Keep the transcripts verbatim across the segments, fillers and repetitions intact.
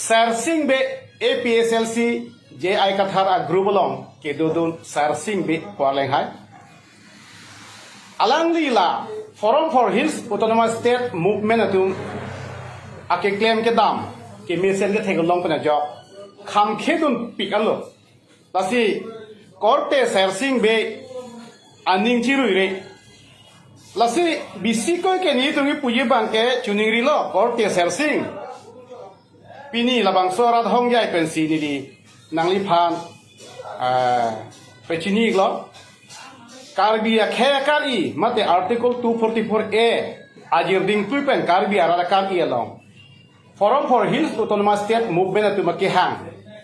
Sersing Bey, A P H L C, J I Kathar a group along kedodun Sersing Bey pu arleng hai. Alangli la Forum for Hills Autonomous State Movement atum akeklem kedam kemesen kethek along pen ajok kham khedun pik anlo. Lasi korte Sersing Bey aning chiruire. Lasi bisi koi ke nelitum kipuji abang ke choningrilo, korte Sersing. Pini labangso arat hongjai pensi neli nangliphan, ah, pachini iklo. Karbi akhei akar-i mate Article two forty-four A ajirding tui pen Karbi arat akar-i along Forum for Hills Autonomous State Movement atum akehang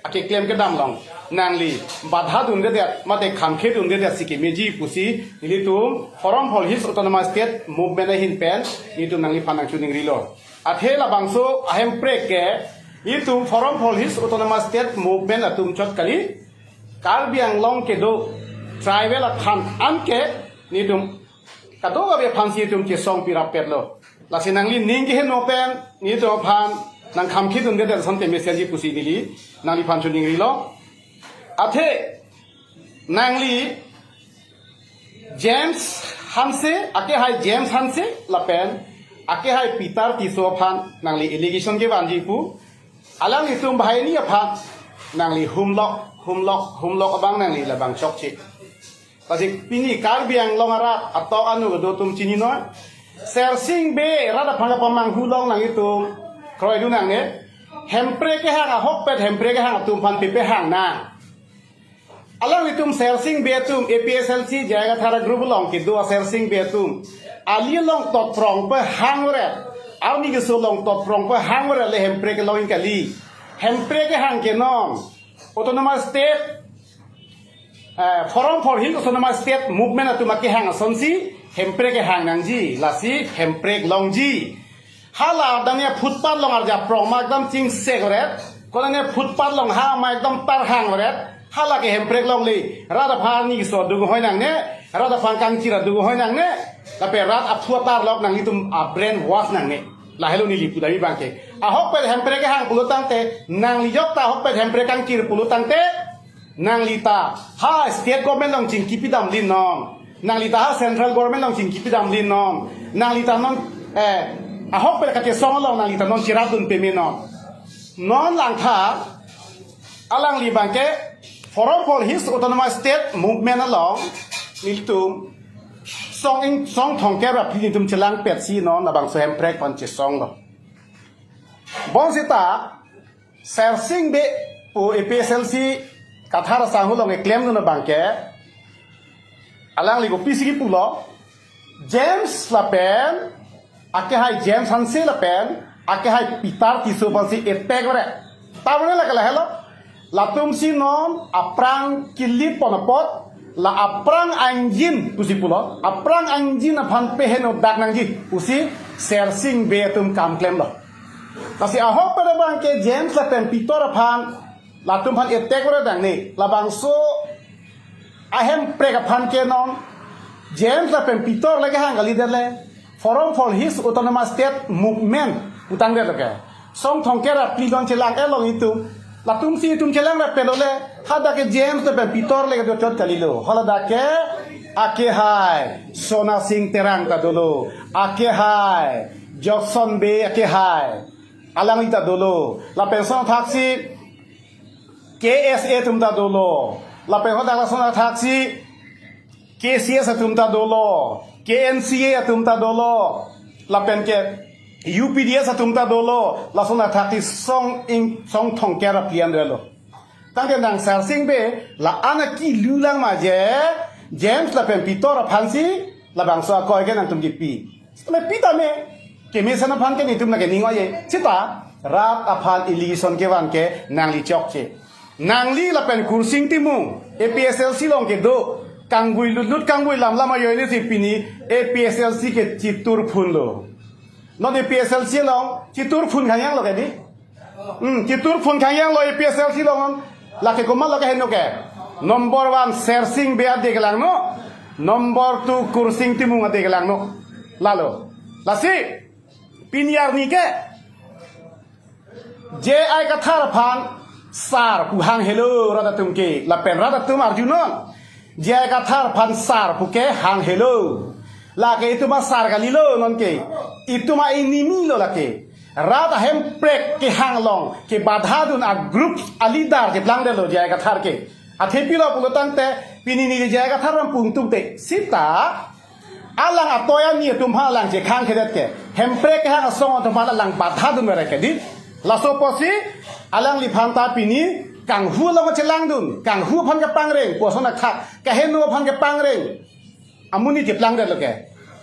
akeklem kedam along nangli badha dundedet mate kham khedundedet si kemeji pusi nelitum Forum for Hills Autonomous State Movement ahin pen nelitum nangliphan nangchoningrilo. Athe labangso ahemprek ke nelitum Forum for Hills Autonomous State Movement atum chot kali, Karbi Anglong kedo tribal aphan anke nelitum kadokave aphansi nelitum chesong pirap petlo. Lasi nangli ning keheno pen nelitum aphan nangkham khedundedet asonte mesenji pusi neli nangliphan choningrilo. Athe nangli James Hanse, akehai James Hanse lapen akehai Peter Tisso aphan nangli allegation kevanji pu. Alanglitum banghini aphan nangli humlok, humlok, humlok abang nangli labang chokche. Lasi pini Karbi Anglong arat atok anu kedo atum chininoi. Sersing Bey rat aphan kapamanghu along nanglitum kroidun nangne. Hemprek kehang ahokpet hemprek kehang atum aphan pepehang nang. Alanglitum Sersing Bey atum A P H L C J I Kathar a group along kedo a Sersing Bey atum ali along totprong pehang veret, arni keso along totprong pehang veret le hemprek kelong kali. Hemprek kehang ke non Autonomous State, eh, Forum for Hill Autonomous State Movement atum akehang asonsi hemprek kehang nangji, lasi hemprek longji. Hala dania footpath along arjaprong ma ekdom chingsek veret. Konane footpath along ha ma ekdom tarhang veret. Hala ke hemprek longle. Rat aphan ni so dunghoi nangne. Rat aphan kangchir dunghoi nangne. Lapen rat aphu atarlok nanglitum a brainwash nangne. Lahelo neli pudami abang ke. Ahokpet hemprek kehang pulo tangte, nangli jok ta ahokpet hemprek kangchir pulo tangte, nangli ta ha state government along chingki pidam linon. Nangli ta ha central government along chingki pidam linon. Nangli ta non, eh, ahokpet kachesong along nangli ta non chirap dun peme non. Non langtha alangli abang ke Forum for Hills Autonomous State Movement along nelitum song ing, song thomkep ra phli nelitum chelangpetsi non labangso hemprek aphan chesonglo. Bonsita Sersing Bey pu A P H L C Kathar asangho along keklemdun abang ke, alangli kopisi kipulo, James lapen akehai James Hanse lapen akehai Peter Tisso aphansi attack veret. Tamane lake lahelo. Latumsi non aphrang kilip pon apot, la aphrang angjin pusi pulo, aphrang angjin aphan peheno dak nangji pusi Sersing Bey atum kam klemlo. Lasi ahokpet abang ke James lapen Peter aphan latum aphan attack veret nangne. Labangso ahemprek aphan ke non James lapen Peter le kehang kalidet le, Forum for Hills Autonomous State Movement putangdet ke. Song thomkep ra phli along chelang-et long itum. Latumsi itum chelang ra pelo le, hadak ke James lapen Peter le kedo chot kalilo. Haladak ke akehai Sona Sing Terang ta dolo. Akehai Jokson Bey akehai, alangli ta dolo. Lapen song thaksi K S A atum ta dolo. Lapen hadak lason thaksi K C S atum ta dolo. K N C A atum ta dolo. Lapen ke U P D S atum ta dolo. Lason thaksi song ing, song thomkep ra phli an dolo. Tangte nang Sersing Bey la-an akilulang ma je, James lapen Peter aphansi labangso akoi ke nangtum kipi. Tame pi tame, kemesen aphan ke nelitum nangke ning oi-e. Seta rat aphan allegation kevan ke nangli chokche. Nangli lapen Kursing Timung, A P H L C along kedo, kanggui lutlut kanggui lamlam ajoinesi pini A P H L C ke chitur phunlo. Non A P H L C along chitur phun khangjanglo ke di. Hmm, chitur phun khangjanglo A P H L C along. Lake komat lake heno ke. Number one Sersing Bey ade kelangno. Number two Kursing Timung ade kelangno. Lalo. Lasi pini arni ke J I Kathar aphan sar pu hang helo rat atum ke, lapen rat atum arjunon. J I Kathar aphan sar pu ke hang helo. Lake itum asar kalilo non ke. Itum a-enemy lo lake. Rat ahemprek kehang along kebadha dun a-group a-leader cheplangdetlo J I Kathar ke. Athe pilo pulo tangte pini neli J I Kathar aphan pu ingtungte. Sita alang atoya ni atum aphan alang chekhang kedet ke. Hemprek kehang asong atum aphan alang badha dunver ke di. Laso apotsi alangliphan ta pini kanghu along chelangdun, kanghu aphan kepangreng, pu ason athak, kaheno aphan kepangreng. Amonit cheplangdetlo ke.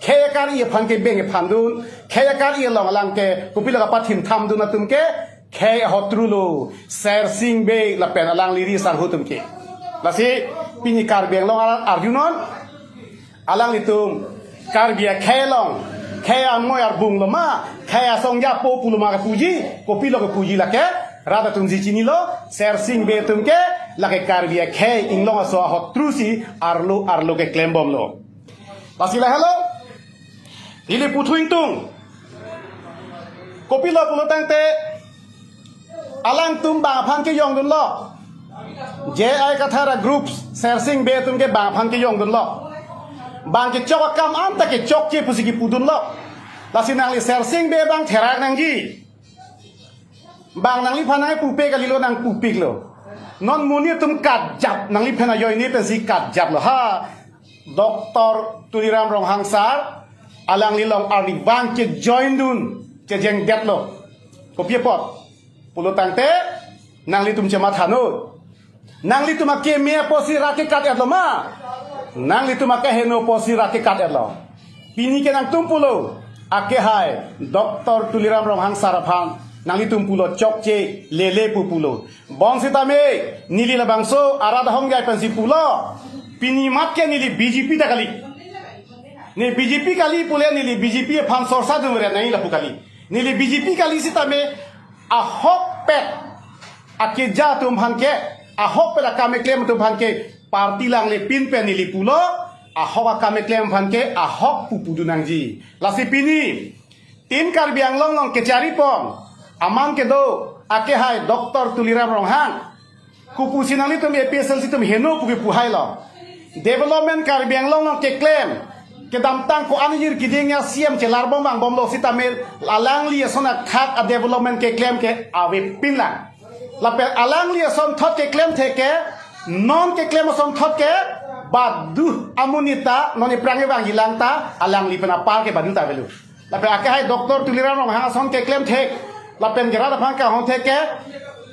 Khei akari aphan kebeng kephandun, khei akari along alang ke kopilo kapathim thamdun atum ke, khei ahotru lo, Sersing Bey lapen alangli ri sanghu atum ke. Lasi pini Karbi Anglong arat arjunon, alanglitum Karbi akhei along, khei amoi arbung lo ma, khei asong japo pulo ma kepuji, kopilo kepuji lake, rat atumsi chinilo, Sersing Bey atum ke, lake Karbi akhei inglong aso ahotrusi arlo arlo keklembomlo. Lasi lahelo, neli puthu ingtung. Kopilo pulo tangte, alangtum bang aphan kejongdunlo. J I Kathar a-group, Sersing Bey atum ke bang aphan kejongdunlo. Bang kechok akam anta kechokche pusi kepudunlo. Lasi nangli Sersing Bey bang therak nangji. Bang nangliphan nangpupe kalilo, nangpupiklo. Non monit atum katjap, nangliphan ajoine pensi katjaplo. Ha, Doctor Tuliram Ronghang sar, alangli along arnivang kejoindun, chejengdetlo. Kopi apot? Pulo tangte, nanglitum chemathanon. Nanglitum akeme apotsi rat kekat-etlo ma? Nanglitum akeheno apotsi rat kekat-etlo. Pini ke nangtum pulo, akehai Doctor Tuliram Ronghang sar aphan, nanglitum pulo chokche lele pu pulo. Bonsitame, neli labangso arat ahongjai pensi pulo. Pini mat ke neli B J P ta kali. Ne B J P kali pule neli B J P aphan sorsa dum re nai lapu kali. Neli B J P kali sitame ahokpet akeja atum aphan ke, ahokpet akam keklem atum aphan ke, party langle pinpen neli pulo, ahok akam keklem aphan ke ahok pu pudun nangji. Lasi pini Team Karbi Anglong along kecharipon, aman kedo, akehai Doctor Tuliram Ronghang. Kopusi nanglitum A P H L C atum heno pu kepu hailo. Development Karbi Anglong along keklem, kedamtang ko-an ajir kiding ya C M chelarbom vangbomlo sitame alangli ason athak a-development keklem ke avepinlang. Lapen alangli asonthot keklem thek ke, non keklem asonthot ke, badu amonit ta, non iphrang ivang ilang ta, alangli pen apar ke badu ta avelo. Lapen akehai Doctor Tuliram Ronghang ason keklem thek, lapen ke rat aphan kahong thek ke,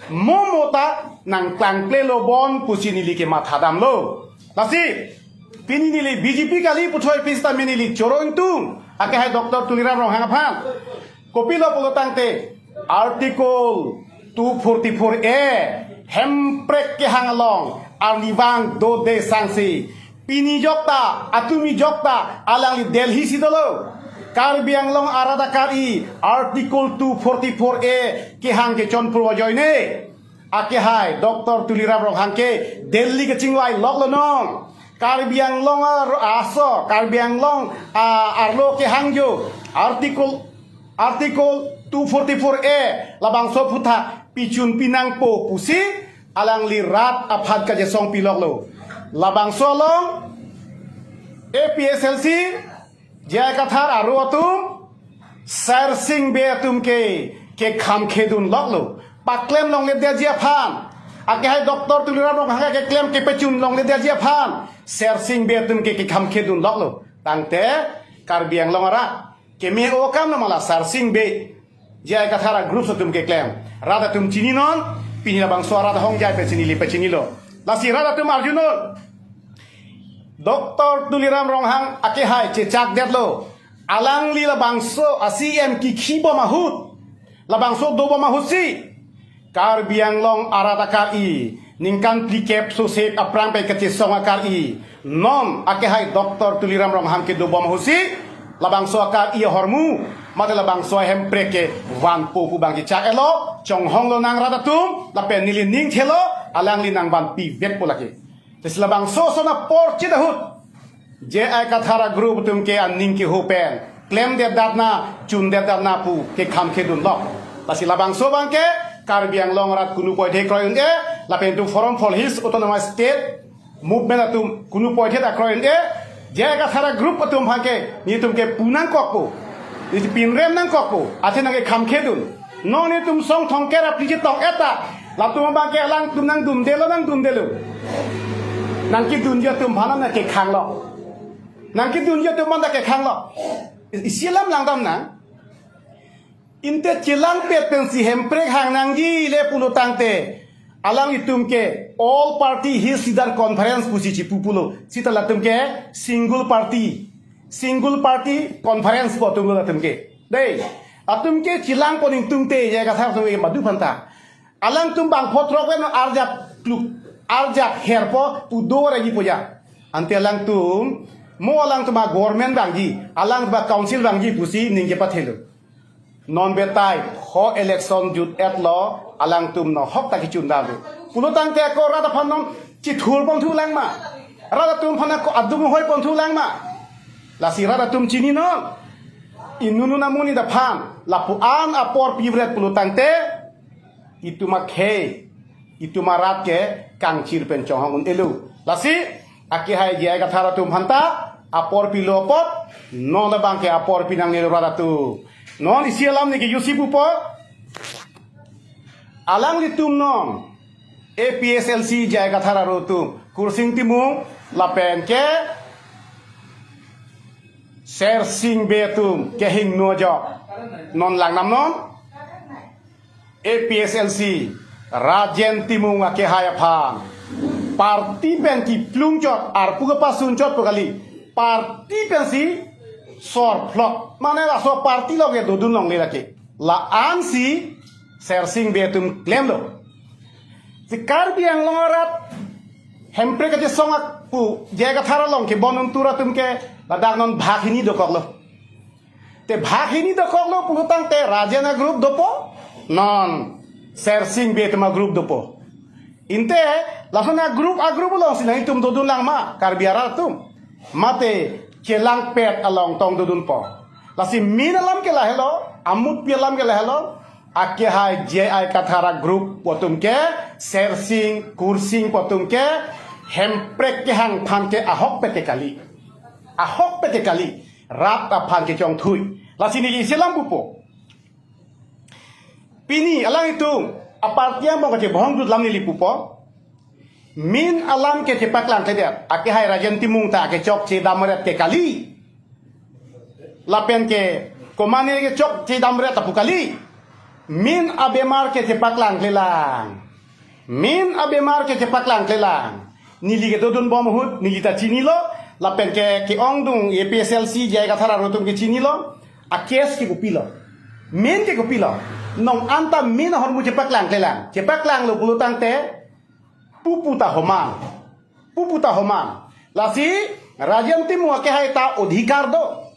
momo ta nangklangklelo bon pusi neli kemathadamlo. Lasi, pini neli B J P kali puthot pista me neli choro ingtung, akehai Doctor Tuliram Ronghang aphan. Kopilo pulo tangte, Article two forty-four A, hemprek kehang along, arnivang dode sangsi. Pini jokta, atumi jokta, alangli Delhi si dolo. Karbi Anglong arat akari, Article two forty-four A, kehang kechonpro ajoine. Akehai, Doctor Tuliram Ronghang ke, Delhi kechingvai loklo non. Karbi Anglong ar-, aso, Karbi Anglong, a, arlo kehangjo, Article, Article two forty-four A, labangso aphuthak, pichun pinangpo pusi, alangli rat aphan kachesong piloklo. Labangso along, A P H L C, J I Kathar aro atum, Sersing Bey atum ke, kekham khedun loklo. Paklem longledetji aphan. Akehai Doctor Tuliram Ronghang keklem kepachun longledetji aphan. Sersing Bey atum ke, kekham khedun loklo. Tangte, Karbi Anglong arat. Keme-o akam na mala Sersing Bey. J I Kathar a-group atum keklem. Rat atum chininon, pini labangso arat ahongjai pachini li pachinilo. Lasi rat atum arjunon. Doctor Tuliram Ronghang akehai chechakdetlo. Alangli labangso a-C M kikhibom ahut. Labangso dobom ahutsi. Karbi Anglong arat akari. Ningkan phlikep sosep aphrang pen kachesong akari. Non akehai Doctor Tuliram Ronghang kedobom ahutsi. Labangso akari ahormu. Mate labangso ahemprek kevanpo pu bang kechak-etlo. Chonghong lonang rat atum. Lapen neli ning thelo. Alangli nangvanpi vetpo lake. Lasi labangso ason apor chit ahut. J I Kathar a-group atum ke aning keho pen. Klemdetdatna, chundetdatna pu kekham khedun lok. Lasi labangso abang ke, Karbi Anglong arat kunu poithe kroi un-e, lapen itum Forum for Hills Autonomous State Movement atum kunu poithe ta kroi un-e, J I Kathar a-group atum aphan ke, netum ke pu nangkokpo, neli pinrem nangkokpo, athe nangkekhang khedun. Non netum song thongker aphi chetong-et ta, latum abang ke alangtum nangdundelo, nangdundelo. Nangkedunji atum aphan nangkekhanglo. Nangkedunji atum aphan nangkekhanglo. Isi alam langdam nang. Inte chelangpet pensi Hemprek hang nangjile pulo tangte, alanglitum ke All Party Hills Leaders Conference pusi chipu pulo. Seta latum ke single party, single party conference pu atumlo latum ke. Dei, atum ke chelangpon ingtungte, J I Kathar atum ke madu aphanta. Alangtum bangpho throk pen arjap kluk, arjap herpo pu do ra ji puja. Ante alangtum, mo alangtum a-government vangji, alangtum a-council vangji pusi ning kepathelo. Non betai, ho election jut-etlo, alangtum no ahok ta kechun damlo. Pulo tangte ako rat aphan non chithur ponthu lang ma? Rat atum aphan ako adung hoi ponthu lang ma? Lasi rat atum chini non. Inut inut amonit aphan, lapu-an apor pivret pulo tangte, itum akhei, itum arat ke kangchir pen chonghong un-elo. Lasi, akehai J I Kathar atum aphanta apor pilo apot, non abang ke apor pi nangnelo rat atum. Non isi alam neli kejutsi pupo. Alanglitum non A P H L C J I Kathar arat atum, Kursing Timung lapen ke Sersing Bey atum kehingno ajok non langdam non. A P H L C, Rajen Timung akehai aphan party pen kiplung chot, arpu kepasun chot pu kali, party pensi sorphlok. Mane laso party along ke dodun longle lake. La-ansi Sersing Bey atum klemlo. Si Karbi Anglong arat Hemprek kachesong ak pu J I Kathar along kebon un-e rat atum ke ladak non bhag hini dokoklo. Te bhag hini dokoklo pulo tangte Rajen a-group dopo, non Sersing Bey atum a-group dopo. Inte lason a-group, a-group alongsi nanglitum dodun lang ma Karbi arat atum? Mate chelangpet along tong dodunpo. Lasi main alam ke lahelo, amutpi alam ke lahelo, akehai J I Kathar a-group pu atum ke, Sersing, Kursing pu atum ke, Hemprek kehang aphan ke ahokpet ke kali. Ahokpet ke kali. Rat aphan kechongthui. Lasi neli isi alam pupo. Pini alanglitum a-party angbong kachebohong dut alam neli pupo. Main alam ke chepaklang kledet, akehai Rajen Timung ta kechokche damret ke kali. Lapen ke komane kechokche damret ta pu kali. Main abemar ke chepaklang klelang. Main abemar ke chepaklang klelang. Neli kedodun bom ahut, neli ta chinilo, lapen ke ke-ongdung A P H L C J I Kathar arat atum ke chinilo, a-case ke kopilo. Main ke kopilo. Non anta main ahormu chepaklang klelang. Chepaklanglo pulo tangte, pupu ta homan. Pupu ta homan. Lasi, Rajen Timung akehai ta odhikar do.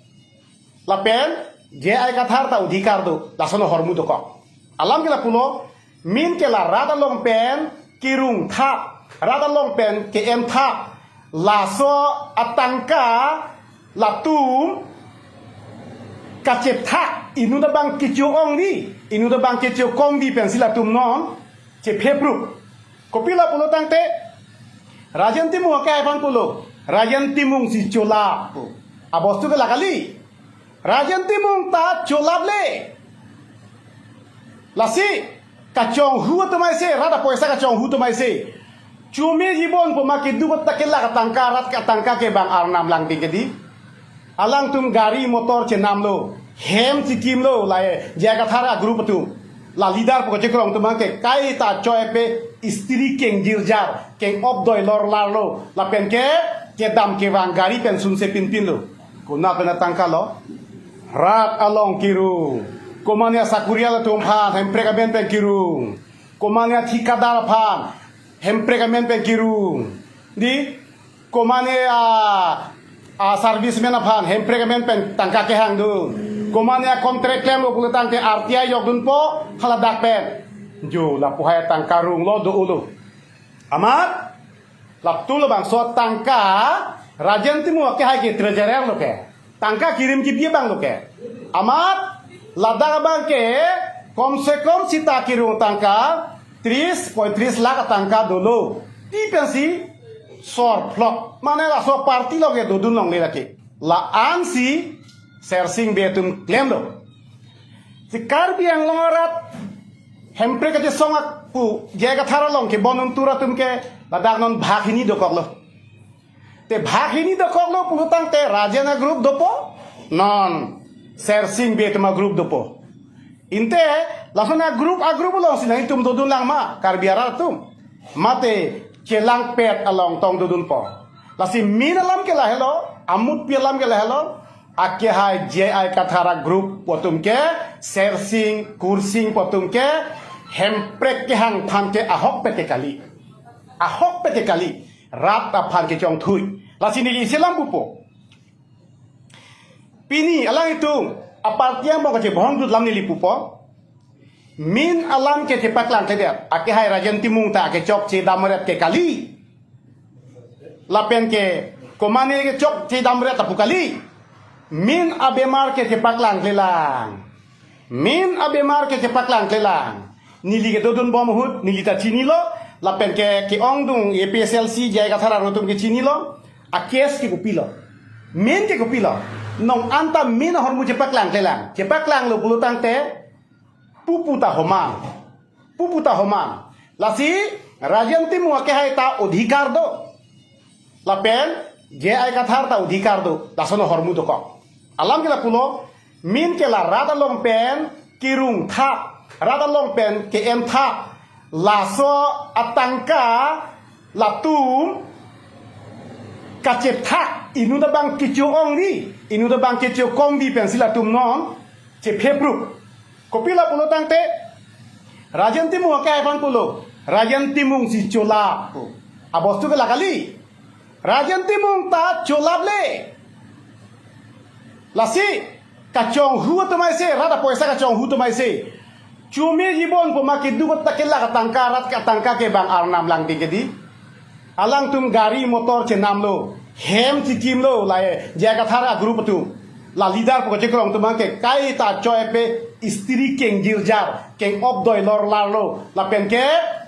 Lapen, J I Kathar ta odhikar do. Lason ahormu dokok. Alam ke lapulo, main ke la rat along pen kerung thap, rat along pen ke-en thap. Laso atangka latum kachethak, inut abang kecho-ongdi, inut abang kecho-kongdi pensi latum non chepheprup. Kopilo pulo tangte, Rajen Timung akehai aphan pulo, Rajen Timung si cholap pu. Abostu ke la kali. Rajen Timung ta cholap le. Lasi, kachonghu atum aise, rat apoisa kachonghu atum aise. Chumi jibon pu ma keduk ta kelak atangka, rat atangka ke bang arnam langding ke di. Alangtum gari motor chenamlo, hem chikimlo, lahei J I Kathar a-group atum. La leader pu kachekrong atum ke kaita choi pe istri keng jirjar, keng opdoi lor larlo, lapen ke kedam kevang gari pen sunse pinpinlo. Konat pen atangka lo? Rat along kerung. Komane asakuri atum aphan Hemprek amen pen kerung. Komane athikadar aphan Hemprek amen pen kerung. Di, komane a, a-serviceman aphan Hemprek amen pen tangka kehangdun. Komane a-contract klemlo pulo tangte R T I jokdunpo haladak pen. Jo, lapu hai tangka runglo do-olo. Amat, latum labangso tangka Rajen Timung akehai ke treasurer lo ke. Tangka kirim kibi abang lo ke. Amat, ladak abang ke Kom se kom sita kirung tangka tris, poitris lakh tangka dolo. Ti pensi sor phlok. Mane laso party along ke dodun longle lake. La-ansi Sersing Bey atum klemlo. Si Karbi Anglong arat Hemprek kachesong ak pu J I Kathar along ke bon untur atum ke ladak non bhag hini dokoklo. Te bhag hini dokoklo pulo tangte Rajen a-group dopo, non Sersing Bey atum a-group dopo. Inte lason a-group a-group alongsi nangtum dodun lang ma Karbi arat atum. Mate chelangpet along tong dodunpo. Lasi min alam ke lahelo, amutpi alam ke lahelo, akehai J I Kathar a-group pu atum ke, Sersing, Kursing pu atum ke, Hemprek kehang aphan ke ahokpet ke kali. Ahokpet ke kali. Rat aphan kechongthui. Lasi neli isi alam pupo. Pini alanglitum a-party angbong kachebohong dut alam neli pupo. Min alam ke chepaklangkledet. Akehai Rajen Timung ta kechokche damret ke kali. Lapen ke komane kechokche damret ta pu kali. Min abemar ke chepaklangklelang. Min abemar ke chepaklangklelang. Neli kedodun bom ahut, neli ta chinilo, lapen ke ke-ongdung A P H L C J I Kathar arat atum ke chinilo, a-case ke kopilo. Min ke kopilo. Non anta min ahormu chepaklangklelang. Chepaklanglo pulo tangte, pupu ta homan. Pupu ta homan. Lasi Rajen Timung akehai ta odhikar do. Lapen J I Kathar ta odhikar do. Lason ahormu dokok. Alam ke lapulo, min ke la rat along pen kirung tha. Rat along pen ke-en tha. Laso atangka latum kachethak inut abang kecho-ong di, inut abang kecho-kong di pensi latum non chepheprup. Kopilo pulo tangte, Rajen Timung akehai aphan pulo, Rajen Timung si cholap pu. Abostu ke la kali. Rajen Timung ta cholap le. Lasi kachonghu atum aise, rat apoisa kachonghu atum aise. Chumi jibon pu ma keduk ta kelak atangka, rat ke atangka ke bang arnam lang ding ke di. Alangtum gari motor chenamlo, hem chikimlo, la J I Kathar a-group atum. La leader pu kachekrong atum ke kaita choi pe istri kengjirjar, keng-op doi lor larlo, lapen ke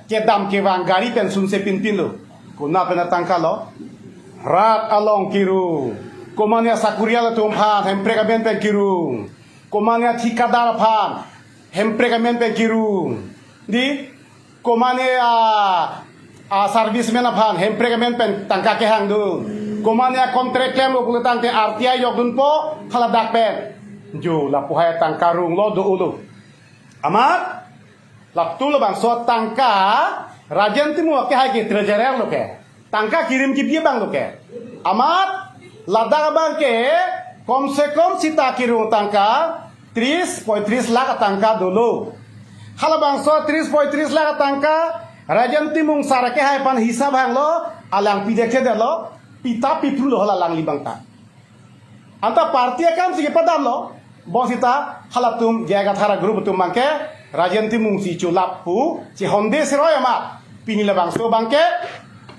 kedam kevang gari pen sunse pinpinlo. Konat pen atangka lo? Rat along kirung. Komane asakuri atum aphan Hemprek amen pen kirung. Komane athikadar aphan Hemprek amen pen kirung. Di, komane a, a-serviceman aphan Hemprek amen pen tangka kehangdun. Komane a-contract klemlo pulo tangte R T I jokdunpo, haladak pen. Jo, lapu hai tangka runglo do-olo. Amat, latum labangso tangka Rajen Timung akehai ke treasurer lo ke. Tangka kirim kibi abang lo ke. Amat, ladak abang ke kom se kom sita kirung tangka tris, poitris lakh tangka dolo. Halabangso tris, poitris lakh tangka Rajen Timung sar akehai aphan hisap hanglo, alang pidek chedetlo, pita piphrulo hala alangli abang ta. Anta party akam si kepadamlo, bonsita halatum J I Kathar a-group atum abang ke Rajen Timung si cholap pu, si honde seroi amat. Pini labangso abang ke,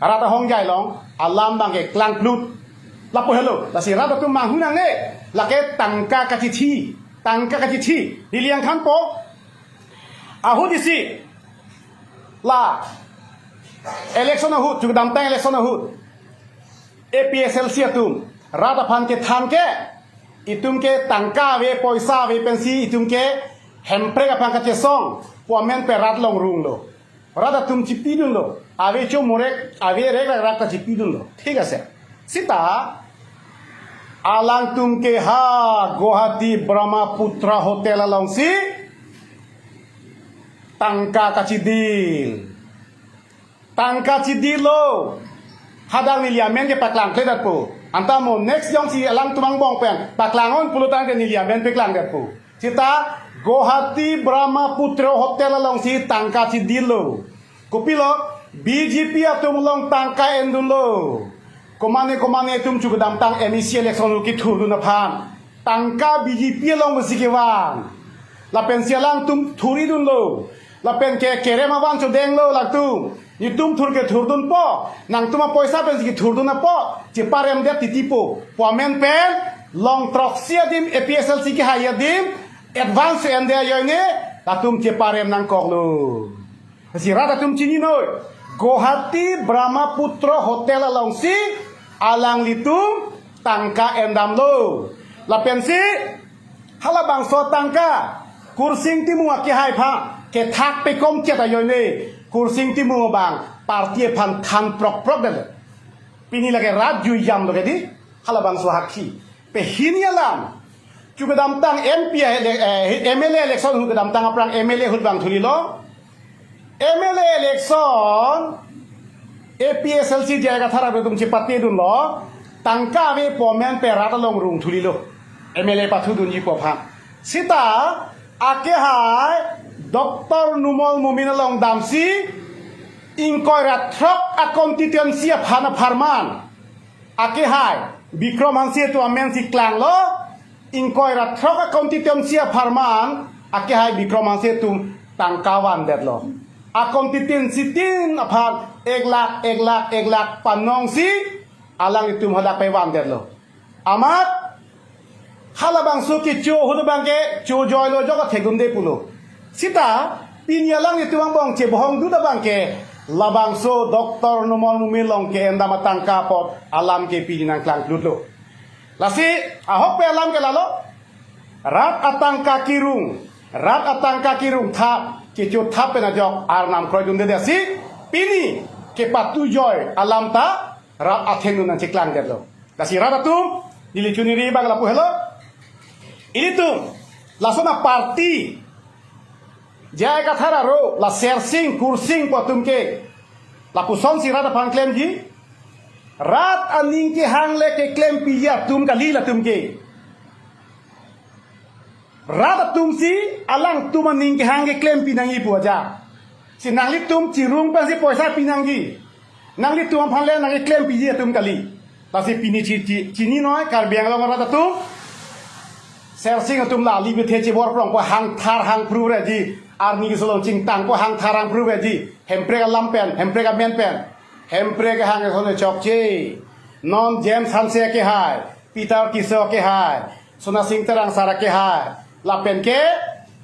rat ahongjai along, alam abang ke klangklut. Lapu helo, lasi rat atum manghu nangne, lake tangka kachithi, tangka kachithi, neli nangthanpo, ahut isi, la, election ahut, chukdamtang election ahut. A P H L C atum, rat aphan kethan ke, itum ke tangka ave, poisa ave pensi, itum ke Hemprek aphan kachesong pu amen pen rat along runglo. Rat atum chipidunlo. Ave chomorek, ave rek rak rak ta chipidunlo. Thik ase. Sita, alangtum ke ha Guwahati Brahmaputra Hotel alongsi tangka kachidil. Tangka chidilo. Hadak neli amen ke paklangkledetpo. Anta mo next jongsi alangtum angbong pen paklang-on pulo tangte neli amen paklangdetpo. Sita Guwahati Brahmaputra Hotel alongsi tangka chidilo. Kopilo, B J P atum along tangka endunlo. Komane komane atum chukdamtang M A C election ahut kethurdun aphan tangka B J P along besi kevang. Lapensi alangtum thuridunlo. Lapen ke kerem avan chodenglo latum. Netum thur ke thurdunpo. Nangtum apoisa pensi kethurdun apot. Cheparemdet titipo. Pu amen pen long throksi adim A P H L C kehai adim advance ende ajoine Latum cheparem nangkoklo. Si rat atum chininoi. Guwahati Brahmaputra Hotel alongsi alanglitum tangka endamlo. Lapensi halabangso tangka Kursing Timung akehai aphan kethak pekom chet ajoine Kursing Timung abang party aphan than prok prok det. Pini lake rat jui jamlo ke di, halabangso hakhi. Pehini alam. Chu kedamtang M P a ele-, eh, M L A election hu kedamtang aphrang M L A ahut vangthulilo. M L A election A P H L C J I Kathar atum chepatedunlo. Tangka ave pu amen pen rat along rungthulilo. M L A pathudunji pu aphan. Sita akehai Doctor Numal Momin along damsi ingkoi ra throk a constituency aphan apharman akehai Bikram Hanse atum amensi klanglo, ingkoi ra throk a constituency apharman akehai Bikram Hanse atum tangka vandetlo. A constituency tin aphan ek lakh, ek lakh, ek lakh panongsi alanglitum hadak pevandetlo. Amat halabangso kecho ahut abangke chojoilo, jok athekdunde pulo. Sita pini alanglitum angbong chebohongdun abangke labangso Doctor Numal Momin along ke-endam atangka apot alam ke pini nangklangklutlo. Lasi ahokpet alam ke lalo. Rat atangka kerung, rat atangka kerung thap, kecho thap pen ajok Arnam kroidunde, lasi pini kepatujoi alam ta rat athengno nangcheklangdetlo. Lasi rat atum, neli chuniri abang lapu helo. Ilitum lason aparty J I Kathar aro, la Sersing, Kursing pu atum ke lapusonsi rat aphan klemji. Rat aning kehang le keklempiji atum kali latum ke. Rat atumsi alangtum aning kehang keklempi nangji pu aja. Si nanglitum chirung pensi poisa pinangji. Nanglitum aphan le nangkeklempiji atum kali. Lasi pini chi, chi, chininoi Karbi Anglong arat atum. Sersing atum la ali bethe chibor prong ko hangthar hangphru reji. Arni keso along chingtang ko hangthar hangphru reji. Hemprek alam pen, Hemprek amen pen. Hemprek hang eson chokche. Non James Hanse akehai, Peter Tisso akehai, Sonasing Terang sar akehai, lapen ke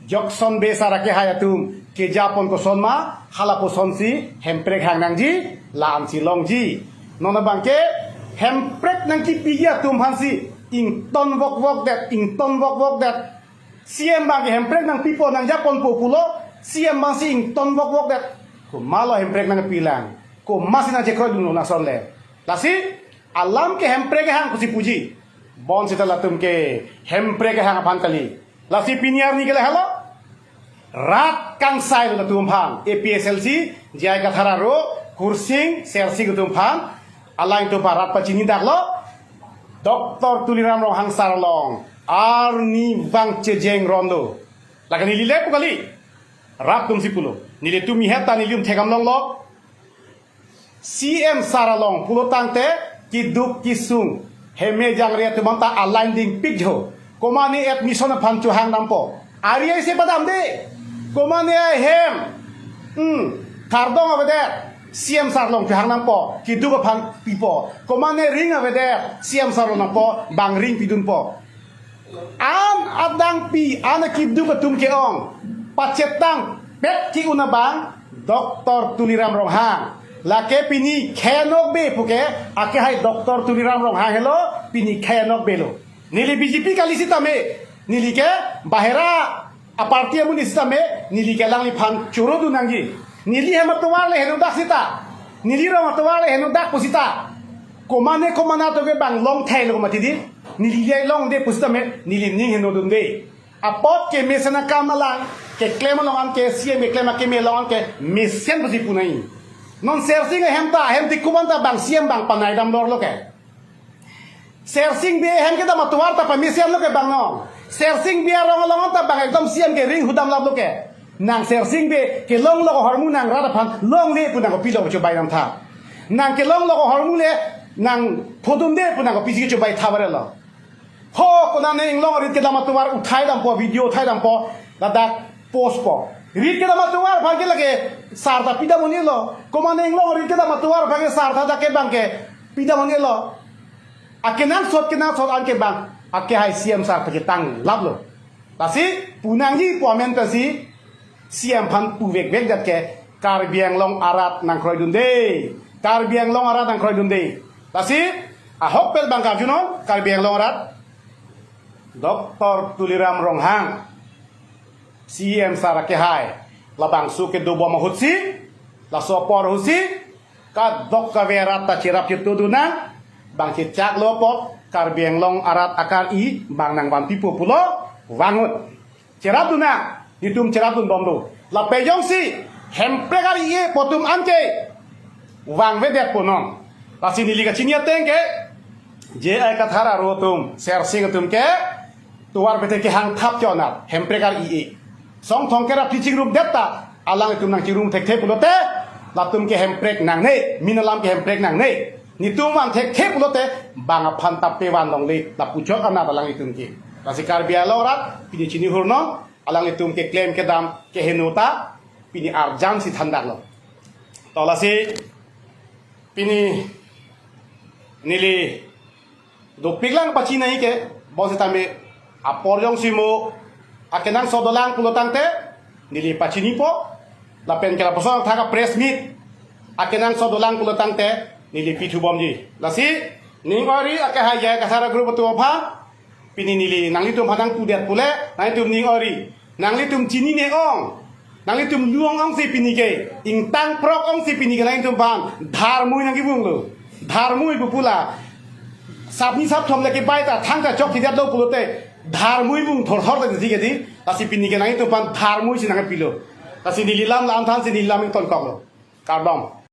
Jokson Bey sar akehai atum kejapon kosonma, halapusonsi Hemprek hang nangji, la-ansi longji. Non abangke Hemprek nangkipiji atum aphansi ington vokvok det, ington vokvok det. C M abangke Hemprek nangpipo, nangjaponpo pulo, C M abangsi ington vokvok det. Komatlo Hemprek nangpilang, komatsi nangchekroidunlo lason le. Lasi alam ke Hemprek hang pusi puji. Bonsita latum ke Hemprek hang aphan kali. Lasi pini arni ke lahelo. Rat kangsailo latum aphan. A P H L C, J I Kathar aro, Kursing, Sersing atum aphan. Alangtum aphan rat pachini daklo. Doctor Tuliram Ronghang sar along arnivang chejeng ronlo. Lake neli le pu kali. Rat atumsi pulo. Nelitum ihet ta nelitum thekdam longlo. C M sar along pulo tangte keduk kesung heme jangre atum anta align dingpik jo. Komane admission aphan chohang dampo. Ari aise padamde. Komane ahem. Hmm. Kardom avedet. C M sar along chohang dampo. Keduk aphan pipo. Komane ring avedet. C M sar along dampo. Bang ring pidunpo. An adangpi, an keduk atum ke-ong pachetang pet ke-un abang Doctor Tuliram Ronghang. Lake pini khenok be puke, akehai Doctor Tuliram Ronghang helo, pini khenok belo. Neli B J P kali sitame, neli ke bahera aparty amonit sitame, neli ke alangliphan chorodun nangji. Neli hem atovar le henodak sita. Neli rong atovar le henodak pusita. Komane komane atum ke bang long thailo mati di. Neli le longde pusitame, neli ning henodunde. Apot kemesen akam alang keklem along an ke, C M keklem akeme along an ke mesen pusi punai. Non Sersing ahem ta, ahem ti kuban ta bang C M bang panai dam lorlo ke. Sersing Bey ahem kedam atovar ta pamesen lo ke bang non. Sersing Bey arong along an ta bang ekdom C M ke ring hudam laplo ke. Nang Sersing Bey kelonglo ahormu nang rat aphan longle pu nangkopilo chobai damtha. Nang kelonglo ahormu le nang phodunde pu nangkopisi chobai tha barelo. Ho, konane inglong rit kedam atovar uthai dampo, video uthai dampo, ladak post po. Rit kedam atovar aphan ke lake sar ta pidam un-elo. Komane inglong rit kedam atovar aphan ke sar ta dak ke bang ke pidam un-elo. Akenangsot kenangsot an ke bang akehai C M sar pachetang laplo. Lasi punangji pu amen pensi C M aphan puvekvek det ke Karbi Anglong arat nangkroidunde. Karbi Anglong arat nangkroidunde. Lasi ahokpet abang karjunon Karbi Anglong arat. Doctor Tuliram Ronghang, C M sar akehai, labangso kedobom ahutsi, laso apor ahutsi, kadokave arat ta cherap chetudun nang, bang chechaklo apot Karbi Anglong arat akar-i bang nangvanpipo pulo, vangun. Cherapdun nang, netum cherapdunbomlo. Lapen jongsi Hemprek ar-i-e pu atum anke vangvedet punon. Lasi neli kachini ateng ke, J I Kathar aro atum, Sersing atum ke, tovar pete kehang thap chonat, Hemprek ar-i-e. Songthong ke rap chingrum det ta, alanglitum nangchingrum thekthe pulote, latum ke Hemprek nangne, min alam ke Hemprek nangne. Netum van thekthe pulote, bang aphan ta pevan longle, lapu chot anat alanglitum ke. Lasi Karbi Anglong arat, pini chini hurno, alanglitum keklem kedam, keheno ta, pini arjan si thandaklo. To lasi, pini neli dopiklang pachini ke, bonsitame apor jongsi mo akenangsot dolang pulo tangte, neli pachinipo, lapen ke lapuson thaka press meet, akenangsot dolang pulo tangte, neli pithubomji. Lasi, ning ori akehai J I Kathar group atum aphan, pini neli nanglitum aphan nangpudet pule, nanglitum ning ori. Nanglitum chinine ong. Nanglitum lu ong ongsi pini ke. Ingtang prok ongsi pini ke nanglitum aphan. Dharmui nangkevunglo. Dharmui pu pu la. Sapni sapthom le kebai ta thangta chokchedetlo pulote. Dharmui vung thorthor ta disi ke di. Lasi pini ke nanglitum aphan dharmui si nangpilo. Lasi neli lam lam thansi neli lam ingtonkoklo. Kardom.